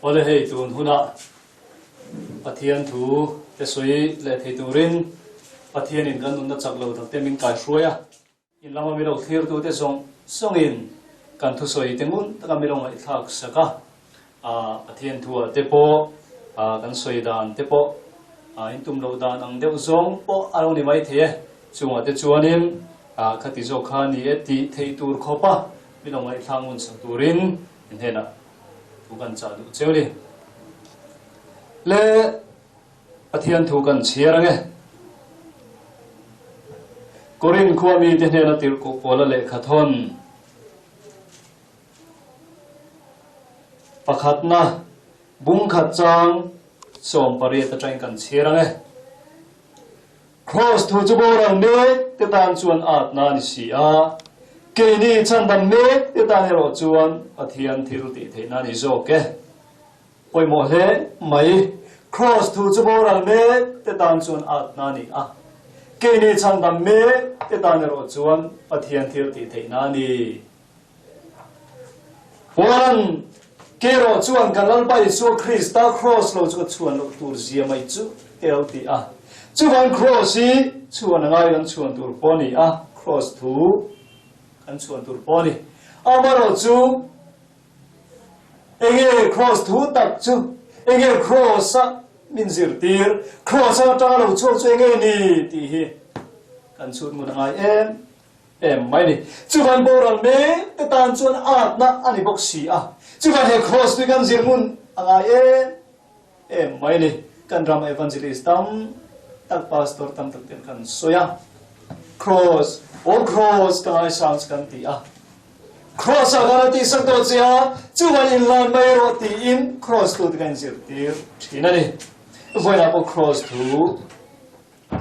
Awle hei tun hunah Pathian thu te sawi leh thei turin Pathianin kan nunna chak lo takte min kaihruai a. In lama mi lo thlirtute zawng zawngin kan thusawi te ngun taka mi lo ngaihthlak sak a, Pathian thuah te pawh kan sawi dan te pawh in tum loh dan ang deuh zawng pawh a lo ni mai thei e. Chungah te chuanin khati zawk kha ni e tih theih tur khawpa mi lo ngaihthlak ngun sak turin in hnenah thu kan chah duh cheu ni. Le Pathian thu kan chhiar ange. Korin khua mite hnena tirhkoh Paula lehkha thawn pakhatna bung khat chang 18 atangin kan chhiar ange. Kraws thu chu boral mek te tan chuan atna a ni si a, keini chhandam mek te tan erawh chuan Pathian thil tih theihna a ni zawk e. Pawimawh hle mai. Kraws thu chu boral mek te tan chuan atna a ni a, keini chhandam mek te tan erawh chuan Pathian thil tih theihna a ni. Puan, Kerawh chuan kan Lalpa Isua Krista kraws lo chu ka chhuan loh tur zia mai chu te lo ti a. Chuvan kraws hi chhuan a ngai kan chhuan tur pawh a ni a, kraws thu kan chhuan tur pawh a ni. Amaherawhchu, Enge Kraws thu tak chu? Enge Kraws-a min zirtir? Kraws-a atanga lo chhuak chu enge ni? tih hi kan chhut ngun a ngai em em mai ni. Chuvan boral mek te tan chuan atna a ni bawk si a. Chuvan he Kraws tui kan zir ngun a ngai em em mai ni. Kan ram evangelist tam tak, pastor tam tak ten kan sawi a. Kraws, aw Kraws ka ngaisang chu kan ti a. Kraws ah khan a tihsak tawh che a, chuvan inlan mai rawh tiin Kraws tu te kan inzirtir thin a ni. Vawiinah pawh Kraws thu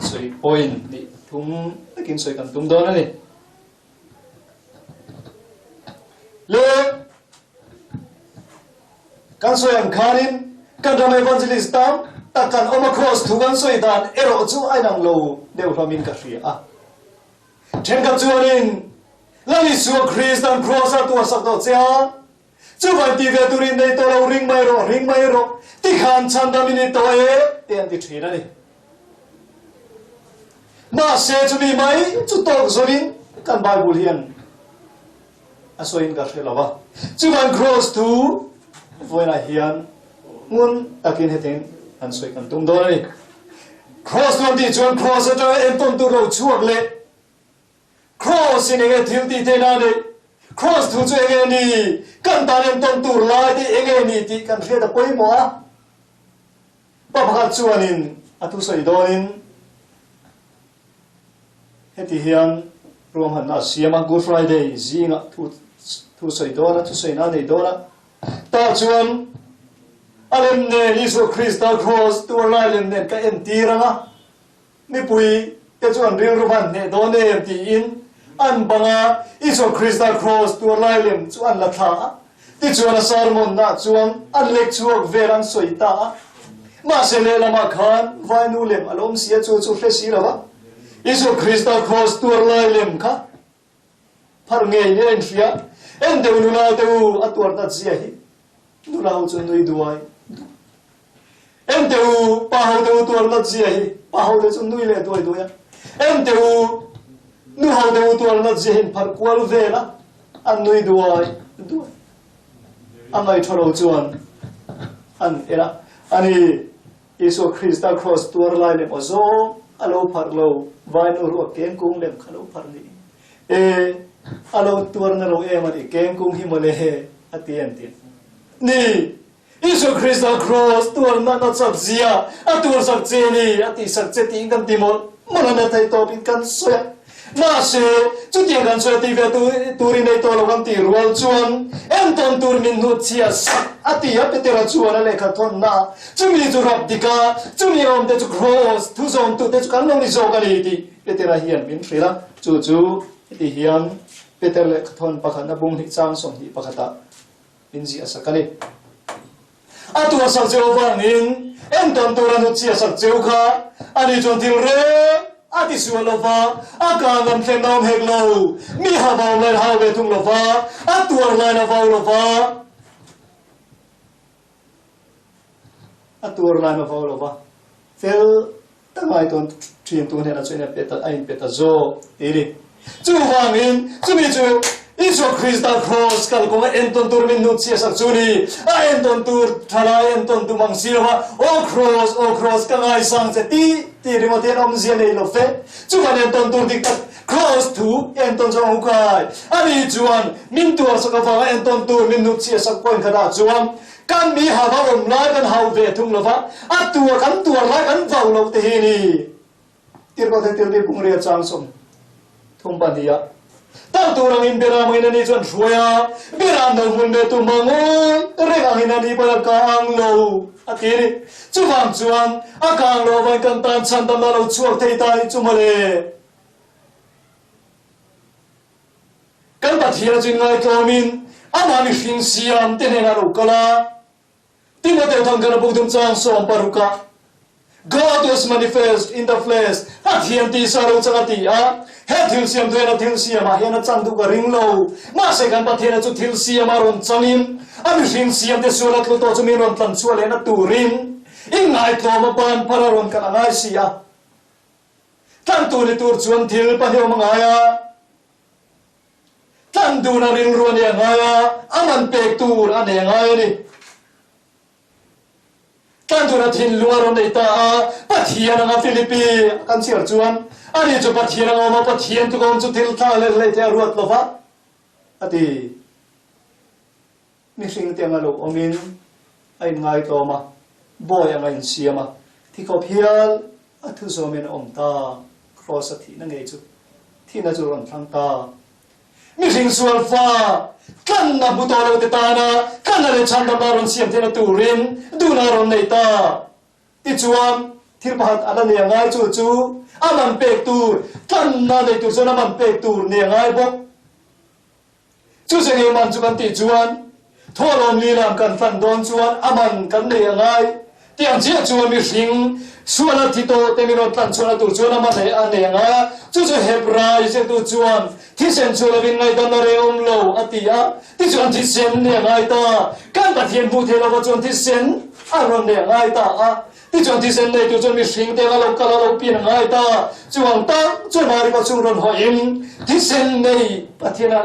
sawi point nih thum takin sawi kan tum dawn a ni. Le kan sawi ang khanin kan ram evangelist tam tak kan awm a Kraws thu kan sawi dan erawh chu a inang lo deuh hlawmin ka hria a. Thenkhat chuanin, Lal Isua Kristan Kraws-ah tuahsak tawh che a, chuvan ti ve turin nei tawh lo, ring mai rawh, ring mai rawh, tikhan chhandam i ni tawh e, te an ti thin a ni. Mahse, chumi mai chu tawk zawnin kan Bible hian a sawiin ka hre lo va. Chuvan Kraws thu vawiinah hian ngun takin hetiang an sawi kan tum dawn a ni. Kraws thu an tih chuan Kraws atanga entawn tur lo chhuak leh Kraws in enge thil tih theihna a neih? Kraws thu chu enge ni? Kan tan entawn tur lai te enge ni tih kan hriat a pawimawh a. Pa pakhat chuanin a thusawi dawnin Heti hian ruahmanna a siam a, Good Friday zingah thu thusawi dawn a, thusawina a nei dawn a. Tah chuan a lem nen Isua Krista Kraws tuar lai lem nen ka entir ang a, mipui te chuan rilru van hneh dawn em tiin an bang a, Isua Krista Kraws tuar lai lem chu an la thla a. Tichuan a sermon-ah chuan an lek chhuak vel an sawi ta a. Mahse lehlamah khan vainu lem a lo awm si a, chu chu hre si lo va. Isua Krista kraws tuar lai lem kha phar ngei nia inhria. En deuh nula te u a tuar nat zia hi. Nula ho chu nui duai duai. En teh u, pa ho te u tuar nat zia hi, pa ho te chu nui leh duai duai a. En teh u, nu ho te u tuar nat zia hi in pharh kual vel a, an nui duai duai. A ngaihṭha lo chuan an en a, ani Isua Krista kraws tuar lai lem aw zawng a lo pharh lo, vainu ruak kengkung lem kha lo pharh niin. E, a lo tuar na lo em a ni, kengkung hi mawle a ti en ti. Ni, Isua Krista Kraws tuarna nachak zia a tuarsak che ni, a tihsak che tiin kan ti mawlh mawlh a, na theih tawpin kan sawi a. Mahse, chutiang kan sawi a tih ve turin ei tawh lo kan tih rual chuan entawn tur min hnutchhiah sak a ti a, Petera chuan a lehkha thawnna ah chumi chu rap dik a, chumi awm te chu Kraws thu zawmtu te chu kan lo ni zawk a ni tih Petera hian min hrilh a, chu chu heti hian Peter lehkha thawn pakhatna bung hnih chang 21 ah In ziah sak a ni. A tuah sak cheu avangin entawn tur a hnut chhiah sak cheu kha a ni chuan thil reng a ti sual lo va, a kang an thlen awm hek lo. Mi ha vau lain hau ve thung lo va, a tuar lain a vau lo va. A tuar lai ma vau lo va, fel tak ngai tawn thin tu hnenah chuan a pe ta, a inpe ta zawk ti a ni. Chuvangin chumi chu Isua Krista Kraws kalkawnga entawn tur min hnutchhiah sak chu ni. A entawn tur thalai entawn tum ang si lo va, Aw Kraws, aw Kraws, ka ngaisang che ti ti ringawt hian awmzia nei lo fe. Chuvan entawn tur dik tak Kraws thu entawn chu a hmu kai. Ani chuan min tuar sak avanga entawn tur min hnutchhiah sak point khatah chuan kan mi hava awm lai kan hauh ve thung lo va, a tuar kan tuar lai kan vau loh te hi ni. Tirhkoh thei tirhbik Pungria chang 30 pahnih ah tal tur angin Beram angin ani chuan hruai a, Beram no hmun ve tum a ngawi reng angin ani pawhin a kang lo a ti a ni. Chuvang chuan a kang lo avangin kan tan chhandamna a lo chhuak thei ta hi chu mawle. Kan Pathian chu inngaihtlawmin amah mihring siam te hnenah a lo kal a. Timoteo thangkana buk dum chang 16 ah, God was manifest in the flesh, Pathian tisa lo chang a ti a, he thil siam tu hian a thil siam ah hian a chan duh ka ring lo, mahse kan Pathian a chu thil siam a rawn chang in a mihring siam te sual a tlu tawh chu min rawn tlan chhuah leh na turin inngaihtlawm a ban phar a rawn kal a ngai si a. Tlan tu ni tur chuan thil pahnih awm a ngai a. Tlan dun a rilru a nei a ngai a, a man pek tur a nei a ngai a ni. Tlan dun a thinlung a rawn nei ta a, Pathian anga Philippi kan chhiar chuan, ani chu Pathian anga awm a, Pathian tluk a awm chu thil thla leh hlei te a ruat lo va, a ti. Mihring te anga lo awmin a inngaitawm a, bawi anga insiam a, thikhawp hial a thu zawmin a awm ta, Kraws a thihna ngei chu thihna chu rawn thlang ta. Mihring sual fa tlanna hmu tawh lo te tana tlanna leh chhandamna rawn siam theihna turin duhna a rawn nei ta. Tichuan, thil pakhat a la nei a ngai chu chu a man pek tur, tlanna nei tur chuan a man pek tur nei a ngai bawk. Chu chengeu man chu kan tih chuan thawhlawm lilam kan hlan dawn chuan a man kan nei a ngai. Tiang chiah chuan mihring sual a thi tawh te min rawn tlan chhuahna tur chuan a man a nei a ngai a. Chu chu Hebrai ziaktu chuan thisen chhuah lovin ngaihdamna reng awm lo a ti a. Tichuan thisen nei a ngai ta. Kan Pathian hmuh theih lova chuan thisen a rawn nei a ngai ta a. Tichuan thisen nei tur chuan mihring te anga lo kal a lo pian a ngai ta. Chuvang tak chuan Mari pawh chung rawn hawiin thisen nei Pathian a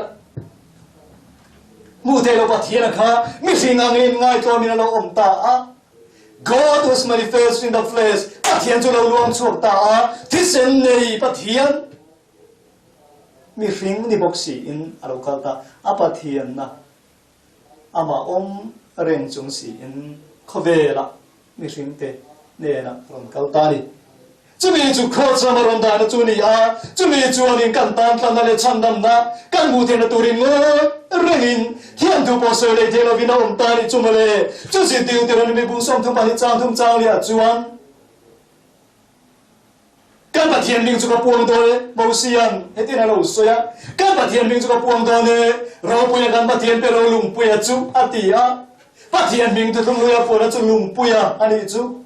hmuh theih loh Pathian a kha mihring angin ngaitlawmin a lo awm ta a. God was manifest in the flesh, Pathian chu lo luang chhuak ta a, thisen nei Pathian mihring ni bawk siin a lo kal ta a Pathianna. Amah awm reng chung siin khawvelah mihringte hnenah rawn kal ta a ni. Chumi chu Kraws rama rawn dahna chu a ni a, chumi chuanin kan tan tlanna leh chhandamna kan hmuh theihna turin ngawi rengin thiamthu pawh sawi leh thei lovin a awm ta a ni chu mawle. Chu zirtirtu mibung 32 chang thum chang lehah chuan, Kan Pathian hming chu ka puang dawn e, Mosia'n hetin a lo sawi a, Kan Pathian hming chu ka puang dawn e, Ropuia kan Pathian pe ro Lungpuia chu, a ti a. Pathian hming thuthlung hlui a puana chu Lungpuia a nih chu.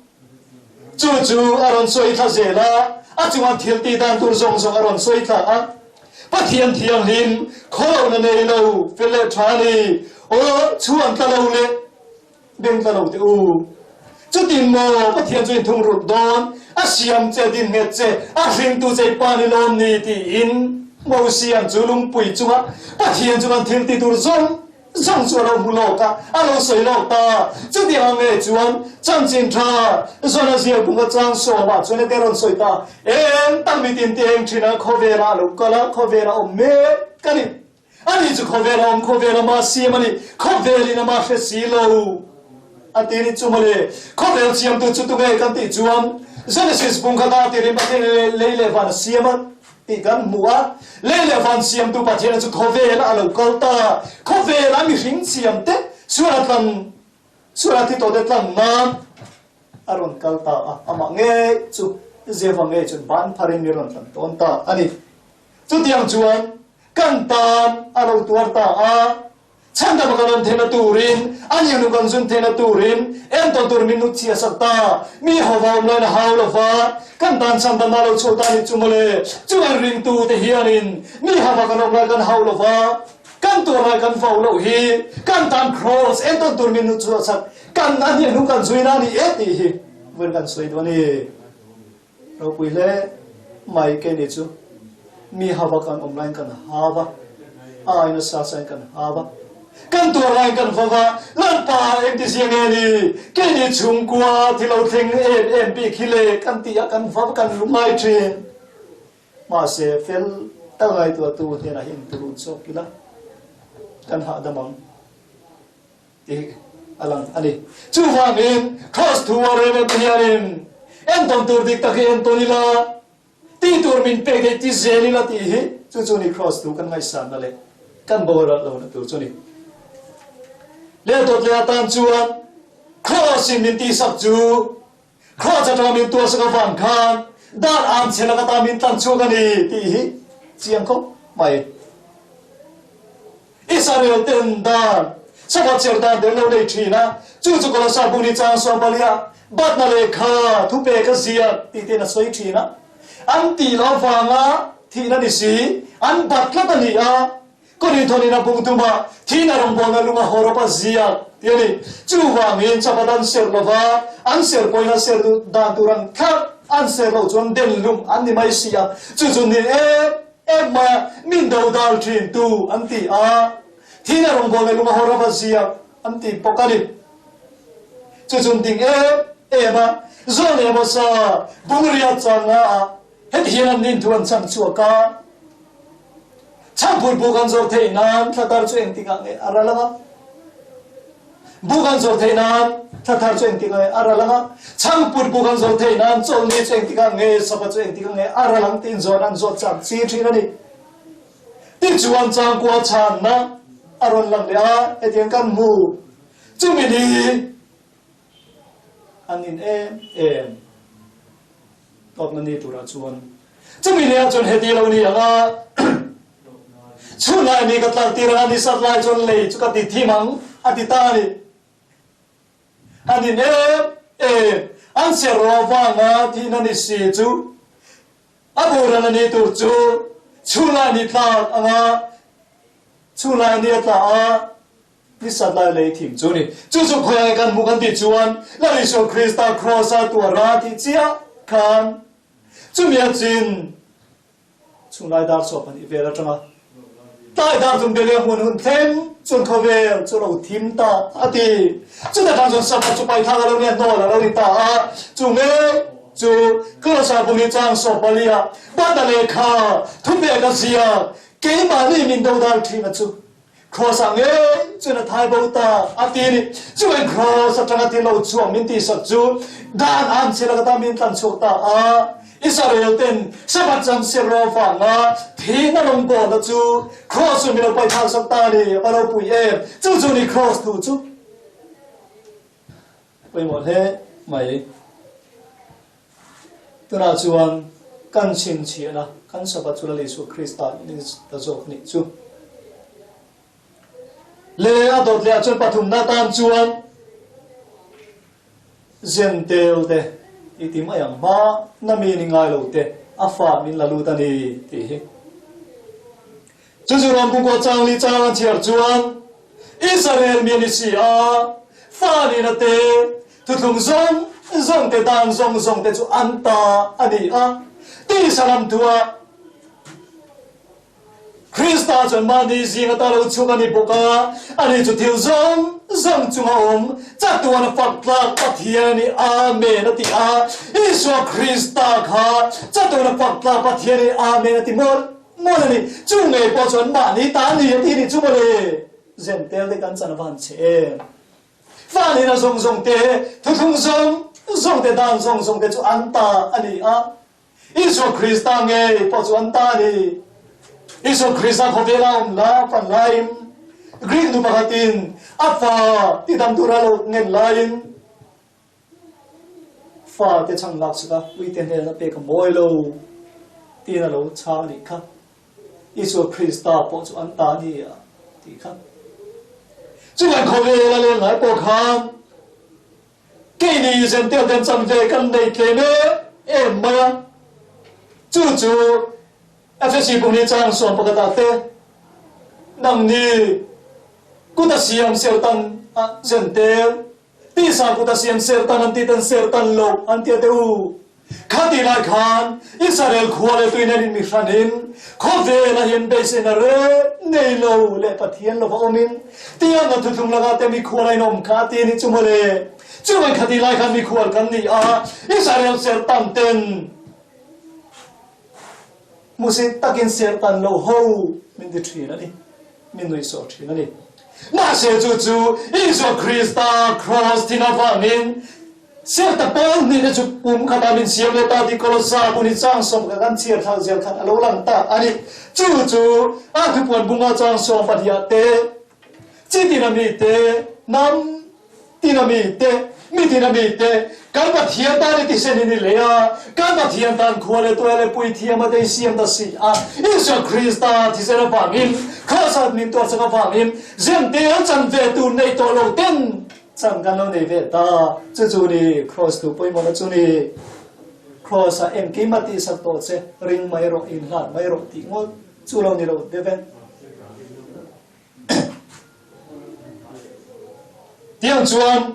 Chu chu a rawn sawi thla zel a, a chunga thil tih dan tur zawng zawng a rawn sawi thla a. Pathian thianghlim, khawlohna nei lo, fel leh tha a ni, aw, chhuan tla lo leh Beng tla lo teh u. Chutin maw Pathian chu in thungrulh dawn, a siam che, a din nghet che, a hringtu che i pa ni lawm ni tiin Mosia'n chu lungpui chunga Pathian chu kan thil ti tur zawng zawng chu a lo hmu lawk a, a lo sawi lawk ta. Chutiang ang nge chuan chanchin tha zawn a ziak bung a chang sawmah chuan heti a rawn sawi ta, Eng tak mitin te eng thin a khawvelah a lo kal a, khawvelah awm mek a ni. Ani chu khawvel a awm, khawvel ama siam a ni, khawvelin ama hre si lo a ti ni chu mawle. Khawvel siamtu chu tunge kan tih chuan Genesis bung kha ta tirin Pathian in lei leh van a siam a tih kan hmu a. Lei leh van siamtu Pathian chu khawvel a lo kal ta. Khawvel a mihring siam te sual a tlan, sual a thi tawh te tlan nan a rawn kal ta a. Amah ngei chu Jehova ngei chuan ban pharin mi rawn tlan tawn ta a ni. Chutiang chuan kan tan a lo tuar ta a, chhandam kan awm theihna turin, a niang nu kan zun theihna turin entawn tur min hnut chhia sak ta. Mi hova awm lain a hau lo va, kan tan chhandam a lo chhuak ta a nih chu mawle. Chuan ringtute hianin mi hova kan awm lai kan hau lo va. Kan tuar lai kan vau loh hi kan tan Kraws entawn tur min hnuchhuah sak kan a hniah hnung kan zui na a ni e tih hi vawiin kan sawi duh a ni. Ropui hle mai keini chu mi hava kan awm laiin kan hava, a ai nasa sain kan hava, kan tuar laiin kan vava, Lalpa engti zia nge ni keini chhungkua thil lo thleng em em bik hi le kan tih a kan vava kan lungngai thin. Mahse fel tak ngaihtuahtu hnenah hi inturun chawk ila kan hahdam ang. Tih a lang a ni. Chuvangin, Kraws thu a rem em te hianin entawn tur dik tak hi entawn ila, tih tur min pek theih ti zel ila tih hi chu chu ni Kraws thu kan ngaihsanna leh kan boral lohna tur chu ni. Leh dawt leh atan chuan Kraws in min tihsak chu Kraws atanga min tuahsak avang khan dan ang chhe lak ata min tlan chhuak a ni tih hi chiang khawp mai. Israel ten dan Sabbath cher dan te an lo nei thin a, chu chu Kolosa bung ni chang Sawmpalia batna lehkha thupek a ziak tih ten a sawi thin a. An tih loh avanga thihna ni si, an bat tlat a ni a, Korinthawnin a bung tumah thihna rawngbawlna lunga hawrawp a ziak tih a ni. Chuvangin Sabbath an serh lova, an serh pawhin an serh duh dan tur ang thlap an serh loh chuan den lum an ni mai si a, chu chu ni em Engmah min dodal thin tu an ti a, thihna rawngbawlna lunga haw rava ziak an ti bawk a ni. Chu chun ding em em a, zawn emaw sa bungria changa ah heti hian an nin thu an chhang chhuak a, Chhangphut buk an zawrh theih nan thla tar chu engtikah nge a ral ang a? Buk an zawrh theih nan thla thar chu engtikah nge a ral ang a? Chhangput buk an zawrh theih nan chawlhni chu engtikah nge, Sabbath chu engtikah nge a ral ang tiin zawhna an zawt chak chi thin a ni. Tichuan changkua chhanna a rawn lang leh a, hetiang kan hmu. Chumi ni an in em em tawpna ni turah chuan chumi ni ah chuan heti lo ni ang a, Chhun lai mi ka tlak tir ang a, ni sat lai chuan lei chu ka ti thim ang a ti ta a ni. An in em em an ser rawh avanga thihna ni si chu a boral a ni tur chu chhun lai ni tlak ang a, chhun lai ni a tla a, Ni sat lai lei thim chu ni. Chu chu khawiah nge kan hmuh kan tih chuan Lal Isua Krista Kraws-a tuara tih chiah khan chumi a chin chhunglai dar chhuah pahnih vel atanga tlai dar tum belia hmun hun thleng chuan khawvel chu lo thim ta a ti. Chuta tang chuan Sabbath chu paithak a lo nia hnawl a lo ni ta a, chu ngei chu Kraws-a bung hi chang sawp palia bata lehkha thupek a ziak keimahni min dodal thin a chu. Kraws ah ngei chuan a thai bo ta a ti ni. Chuan kraws atanga thil lo chhuak min tihsak chu dan an chhe lak ata min tlan chhuak ta a. Israel ten Sabbath chan ser ro vanga thihna rawngbawlna chu kraws chu min lo paih thlak sak ta a ni. A va ropui em! Chu chu ni kraws thu chu pawimawh hle mai. Tunah chuan kan chhinchhiahna, kan Sabbath chu Lal Isua Krista in ta zawk nih chu. Le a dawt leh ah chuan pathumna atan chuan Zentel te i ti mai ang hma na mi ni ngai lo te a fa min la lut a ni tih hi. Chu chu ram pukua chang li chang an chhiar chuan Israel mi a ni si a, fa nihna te, thuthlung zawng zawng te, dan zawng zawng te chu an ta a ni a. Tisa lam thuah Krista chuan mahni zing ata lo chhuk a ni bawk a, ani chu thil zawng zawng chunga awm chatuan a fak tlak Pathian a ni. Amen a ti a. Isua Krista kha chatuan a fak tlak Pathian a ni. Amen a ti mawlh. Mawn a ni, chu ngei pawh chuan mahni ta ni a ti nih chu mawle. Zentel te kan chan van che em. Fa nihna zawng zawng te, thuthlung zawng zawng te, dan zawng zawng te chu an ta a ni a. Isua Krista ngei pawh chu an ta a ni. Isua Krista khawvela awm la fan laiin Greek nu pakhatin a fa tidam tura lo ngen laiin, Fa te chhang lak chhuk a, uite hnena pek a mawi lo tiin a lo chhang a nih kha. Isua Krista pawh chu an ta a ni a tih kha. Chuvang khawvel a len lai pawh khan keini Jentail ten chanve kan nei tlem em em mai a, chu chu Efesi bung hi chang sawm pakhatah te. Nangni kuta siam sertan a Zentel, tisa kuta siam sertan an tih ten sertan lo an ti a teh u. Kha ti lai khan Israel khua leh tuin an inmi hranin khawvelah hian beiseina reng nei lo leh Pathian lova awmin tiangna thuthlung lakah te mikhual a inawm kha a ti a nih chu mawle. Chuan kha ti lai khan mikhual kan ni a, Israel sertan ten hmusit takin sertan lo ho min ti thin a ni, min nuihsawh thin a ni. Mahse chu chu Isua Krista kraws thin avangin Sialta pawl hnihna chu pum khatah min siam leh ta tih Kolossa bun i changsawm kha kan chhiar thlak zel khan a lo lang ta a ni. Chu chu a thupuan bunga changsawm pahniha te, chi tina mi te, hnam tina mi te, mi tina mi te, kan Pathian tan i tisen in i lei a, kan Pathian tan khua leh tuai leh puithiam a te i siam ta si a. Isua Krista thisen avangin, Kraws-ah min tuarchak avangin, Zemtel chanve tur nei tawh lo ten Chang kan lo nei ve ta, chu chu ni Kraws tu pawimawhna chu ni. Kraws ah engkim a tihsak tawh che, ring mai rawh, inhlan mai rawh tih ngawt chu lo ni lo deuh e. Tiang chuan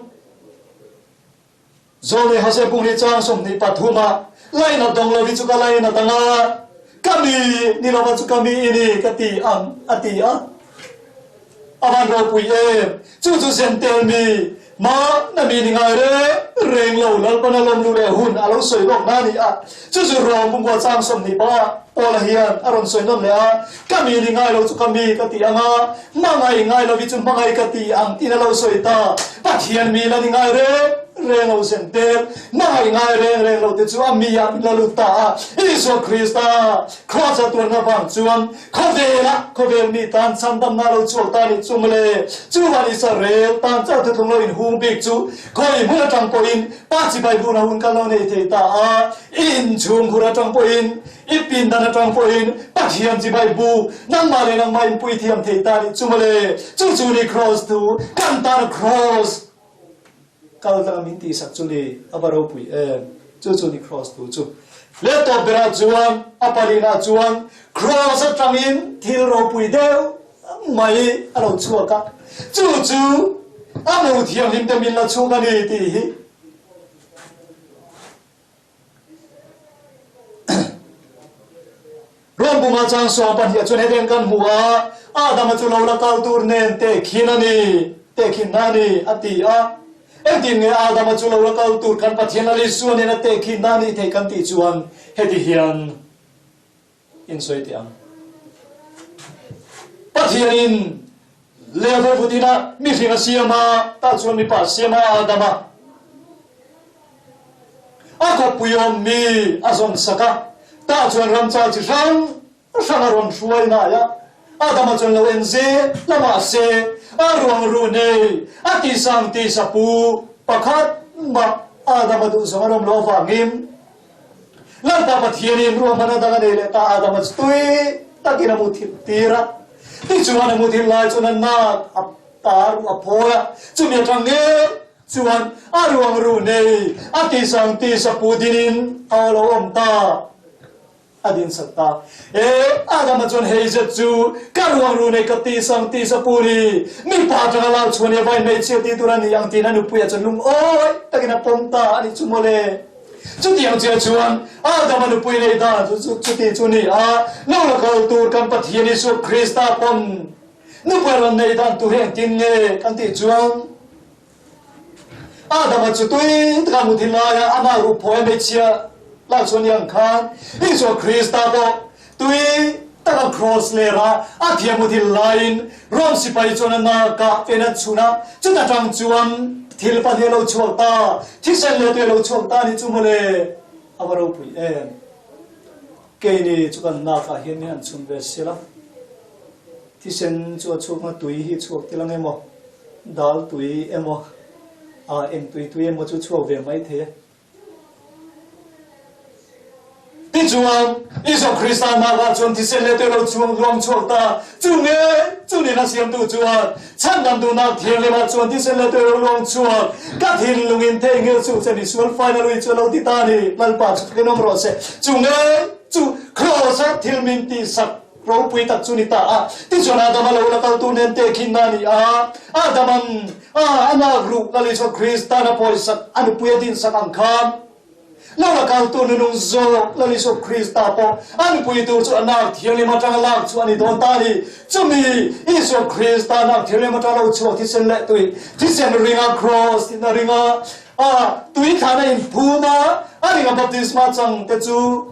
Zawlnei Hosea bung hi chang 23 ah lainat dawng lo hi chu ka lainat ang a, ka mi ni lova chu ka mi i ni ka ti ang a ti a. A van ropui em! Chu chu zen tel mi, mah na mi ni ngai reng reng lo Lalpan a lawmlu leh hun a lo sawi lawk na a ni a. Chu chu Rom bungrua chang 20 panga Paula hian a rawn sawi nawn leh a, Ka mi ni ngai lo chu ka mi ka ti ang a, hmangaih ngai lo hi chu hmangaih ka ti ang tiin a lo sawi ta. Pathian mi la ni ngai reng reng lo zen tel, hmangaih ngai reng reng lo te chu a mi ah min la lut ta a. Isua Krista Kraws a tuarna vang chuan khawvela khawvel mi tan chhandamna lo chhuak ta nih chu mawle. Chuvan Israel tan chauh thuthlung lo inhung bik chu khawi hmun atang pawhin Pa chibai buna hun kan lo nei thei ta a, i inchhung hur atang pawhin, i pindan atang pawhin Pathian chibai bu nangmah leh nangmah in pui thiam thei ta nih chu mawle. Chu chu ni Kraws thu, kan tan Kraws kal tanga min tihsak chu ni, a va ropui em. Chu chu ni Kraws thu chu. Leh tawp berah chuan, a palinah chuan Kraws atangin thil ropui deuh mai a lo chhuak a, chu chu a hmuh thianghlim te min la chhuak a ni tih hi Rawnbunga chang suang pahniha chuan hetiang kan hmu a, Adama chu lo la kal tur nen tehkhin a ni, tehkhinna a ni, a ti a. Engtin nge Adama chu lo la kal tur kan Pathian Lal Isua nen a tehkhinna a nih theih kan tih chuan heti hian insawi teh ang. Pathianin level vutina mihring a siam a, tah chuan mipa a siam a, Adama a kawppui awm mi a zawn sak a, tah chuan ramchal chi hrang hrang a rawn hruai hnai a, Adama chuan lo en zel la mahse a ruang ruh nei a tisang tisa pu pakhat mah Adama duhzawng a rawm loh avangin Lalpa Pathianin ruahmanna dang a nei leh ta, Adama chu tui takin a muthilh tir a. Tichuan a muthilh lai chuan a nak a ta ruh a phawi a, chumi atang ngei chuan a ruang ruh nei a tisang tisa pu dinin a lo awm ta, a din sak ta. E, Adama chuan hei zet chu ka ruang ruh nei ka tisang tisa pu ni, mipa atanga lak chhuah ni a vain hmeichhia tih tur a ni ang tiin a nupuiah chuan lungawi takin a pawm ta a nih chu mawle. Chutiang chiah chuan Adama nupui nei dan chu chuti chu ni a, lo la kal tur kan Pathian Isua Krista pawn nupui a rawn nei dan tur hi engtin nge kan tih chuan Adama chu tui taka mu thin laia amah ruh phawi a hmeichhia lak chuan ni ang khan Isua Krista pawh tui taka kraws lera a thiam mu thil laiin Rom sipai chuan a nakah fen a chhun a, chuta tang chuan thil pahnih a lo chhuak ta, thisen leh tui a lo chhuak ta a nih chu mawle, a va ropui em. Keini chu kan nakah hian min han chhun ve sia la, thisen chu a chhuak na tui hi chhuak tel ang emaw, dal tui emaw, ah eng tui tui emaw chu chhuak ve mai thei e. Tichuan, Isua Krista nakah chuan thisen leh tui lo chhuang luang chhuak ta. Chu nge, chu nihna siamtu chuan chhandam duhnak thianghlimah chuan thisen leh tui lo luang chhuak, ka thinlungin theihnghilh chu che misual faina lui chu a lo ti ta a ni. Lalpa chu fakin awm rawh se. Chu nge, chu Kraws-a thil min tihsak. Ropui tak chu ni ta a. Tichuan Adama lo la kaltu nen tehkhinna a ni a. Adaman a a nak ruh Lal Isua Kristan a pawisak a nupui a dinsak ang khan lo la kaltu nunung zawk Lal Isua Krista pawh a nupui tur chu a nak thianghlim atanga lak chu a ni dawn ta a ni. Chumi Isua Krista nak thianghlim atanga lo chhuak thisen leh tui thisen ringa kraws tihna ringa a tui thlana inphum a a ringa baptisma chang te chu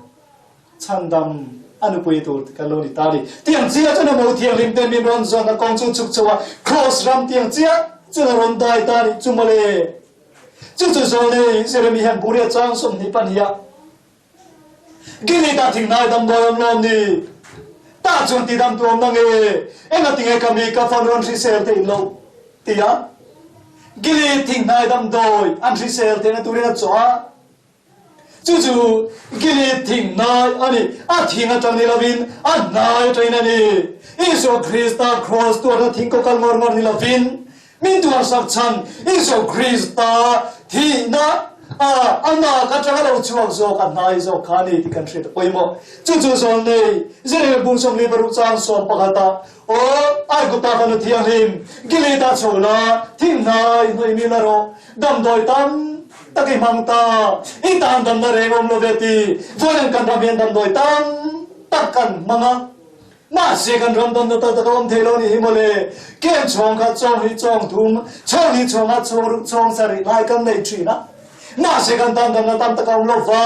Chhandam a nupui tur kan lo ni ta a ni. Tiang chiah chuan a mo thianghlim te min rawn zawn a kawng chu chhuk chho a, Kraws ram tiang chiah chuan a rawn dai ta a nih chu mawle. Chu chu zawlnei Jeremy hian Buria chang 20 pahnih Gilead-ah thinghnai damdawi awm lawm ni? Tah chuan tidam tu awm na nge? Engatinge ka mi ka fanu an hrisel theih loh? ti a Gilead thinghnai damdawi an hrisel theihna turin a chawh a. Chu chu Gilead thing hnai a ni. A thing atang ni lovin a hnai atangin a ni. Isua Krista kraws tuarna thing kaw kal ngawr ngawr ni lovin min tuarsak chhan Isua Krista thihna a amah atanga lo chhuak zawk a hnai zawk kha a ni tih kan hriat a pawimawh. Chu chu zawn nei Jeremia bung 46 chang 11 ah Aw Aigupta fanu thianghlim Gilead-ah chho la thing hnai hnawih mi la rawh. Damdawi tam tak i hmang ta, i tan damna reng awm lo ve ti. Vawiin kan ram hian damdawi tam tak kan hmang a, mahse kan ram damna tak tak a awm thei lo nih hi mawle. Kem chhawng kha chawng hi chawng thum, chhawng hi chhawng a chhawng ruk chhawng sarih lai kan nei thin a, mahse kan tan damna tam tak a awm lo va.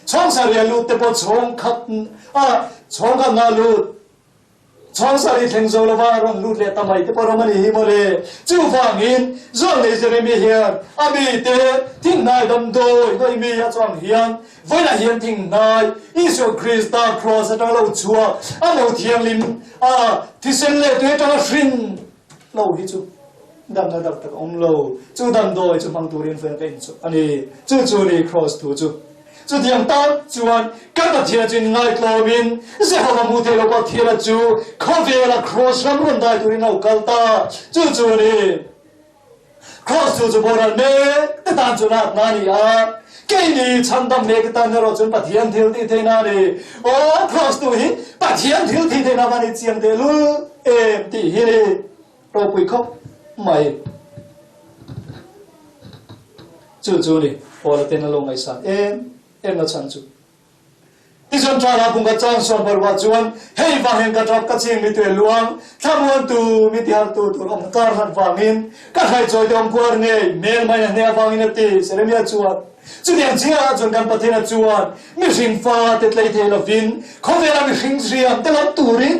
Chhawng sarih a lut te pawh chhawng khat a chhawng khat na lut. Chhawngsari thleng zo lova a rawn lut leh ta mai te pawh ram a ni hi mawle. Chuvangin, Zawlnei Jeremy hian a mite thinghnai damdawi hnawih mi a chuang hian vawiinah hian thinghnai Isua Krista kraws atanga lo chhuak a mo thianghlim a thisen leh tui atanga hrin lo hi chu damna dak tak a awm lo. Chu damdawi chu hmang turin vawiin ka inchawh a ni. Chu chu ni kraws thu chu. Chutiang tak chuan kan Pathian chu inngaihtlawmin Jehova hmuh theih loh Pathiana chu khawvela kraws ram rawn dai turin a lo kal ta. Chu chu a ni. Kraws chu chu boral mek te tan chuan a atna a ni a, keini chhandam mek te tan erawh chuan Pathian thil tih theihna a ni. Aw, kraws tu hi Pathian thil tih theihna va ni chiang tehlul em tih hi ni ropui khawp mai. Chu chu ni, Paula ten a lo ngaihsan em em na chhan chu. Tichuan Tala bung ka chang sawn Barua chuan, Hei vang hian ka tap ka ching mi tuai luang, thlamuantu mi tihartu tur awm kar hlat vangin, ka hraichawi te awm kuar ngei, mel mai na hne avangin a ti, Jeremia chuan. Chutiang chiahah chuan kan Pathiana chuan mihring fate tlei thei lovin, khawvela mihring hriam te lam turin,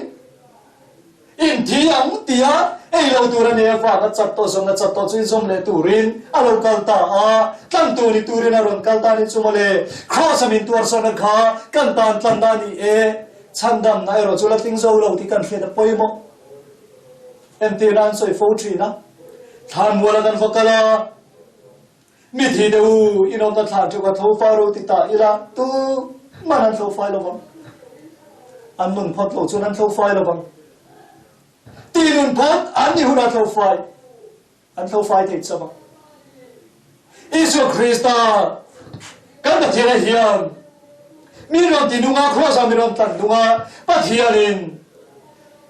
Inthi ang tia ei lo tur a nei avang a chat tawh zawmna chat tawh chu inzawm leh turin a lo kal ta a, tlantu ni turin a rawn kal ta a nih chu mawle. Kraws a min tuar sawhna kha kan tan tlanna a ni e, chhandamna erawh chu la tling zo lo tih kan hriat a pawimawh. Entirna an sawi fo thin a, Thlanmuala kan va kal a, Mithi te u, in awmna thlan chu ka tho fai ro ti ta ila, tu man an tho fai lovang. An nun phawt lo chuan an tho fai lovang. Ti nun phawt an ni hunah tho fai, an tho fai thei chauh ang. Isua Krista kan Pathiana hian mi rawn ti nung a, Kraws-ah mi rawn tlan nung a, Pathianin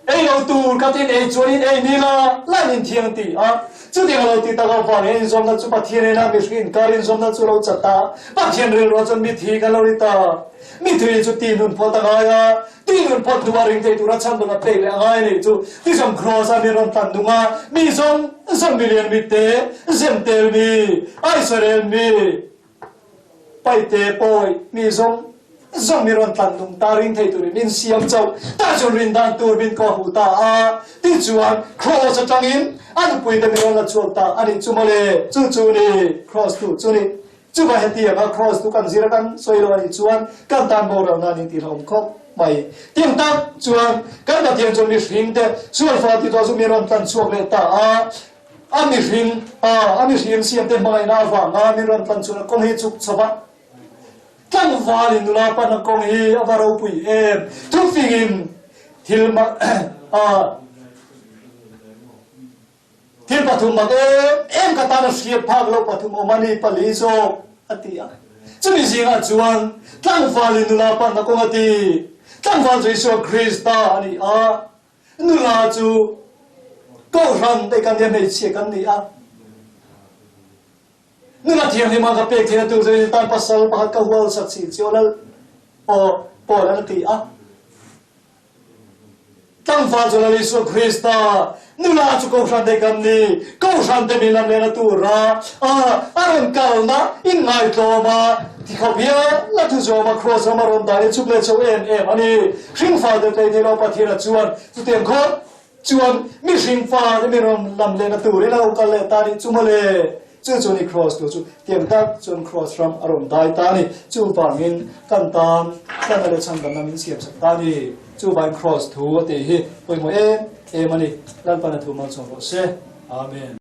Ei lo tur ka tin ei chuan in ei ni la, lan in thiang ti a. Chutiang a lo ti tak avangin inzawmna chu Pathian ina mihring inkar inzawmna chu lo chat a. Pathian rilruah chuan mithi kan lo ni ta. Mithui chu ti nun phawt a ngai a, ti nun phawt hnuah ring thei tura chhan dawn a pek leh a ngai a nih chu. Tichuan Kraws a mi rawn tlan nung a, mi zawng zawng milian mitte, Zentel mi, Israel mi, Paite pawi mi zawng zawng mi rawn tlan nung ta ring thei turin min siam chauh ta chuan rin dan tur min kawh hmuh ta a tichuan Kraws atangin a nupui te mi rawn la chhuak ta a nih chu mawle chu chu ni Kraws tu chu ni chuva heti anga Kraws tu kan zir a kan sawi lo a nih chuan kan tan boral nan in tihhlauhawm khawp mai tiang tak chuan kan Pathian chuan mihring te sualfa ti tawh chu mi rawn tlan chhuak leh ta a A mihring, a mihring siamte hmangaihna avanga min rawn tlan chhun a kawng hi chuk chho va, tlangvalin nula pan a kawng hi a va ropui em! Thufingin thil mak, thil pathum mak em em ka tan a hriat phak loh pathum awm a ni pali zawk, a ti a. Chumi zingah chuan tlangvalin nula pan a kawng a ti. Tlangval chu Isua Krista a ni a, nula chu Kohhran te kan nia hmeichhia kan ni a. Nula thianghlim ang ka pek theihna tur chuan tan pasal pakhat ka hual sak chih chiau lal aw Paul an ti a. Tlangval chu Lal Isua Krista, nula chu Kohhran te kan ni, Kohhran te min lam lehna tura a a rawn kalna inngaitlawm a, tikhawp hian la thu zawm a Kraws rama rawn dah hi chuk leh chho em em a ni. Hringfa te tlei thei lo Pathiana chuan chutiang khawp chuan mihring fa te min rawn lam lehna turin a lo kal leh ta nih chu mawle. Chu chu ni Kraws tu chu tiang tak chuan Kraws ram a rawn dai ta a ni. Chuvangin kan tan tlanna leh chhandamna min siamsak ta a ni. Chuvangin Kraws thu a tih hi pawimawh em em a ni. Lalpan a thu malsawm rawh se. Amen.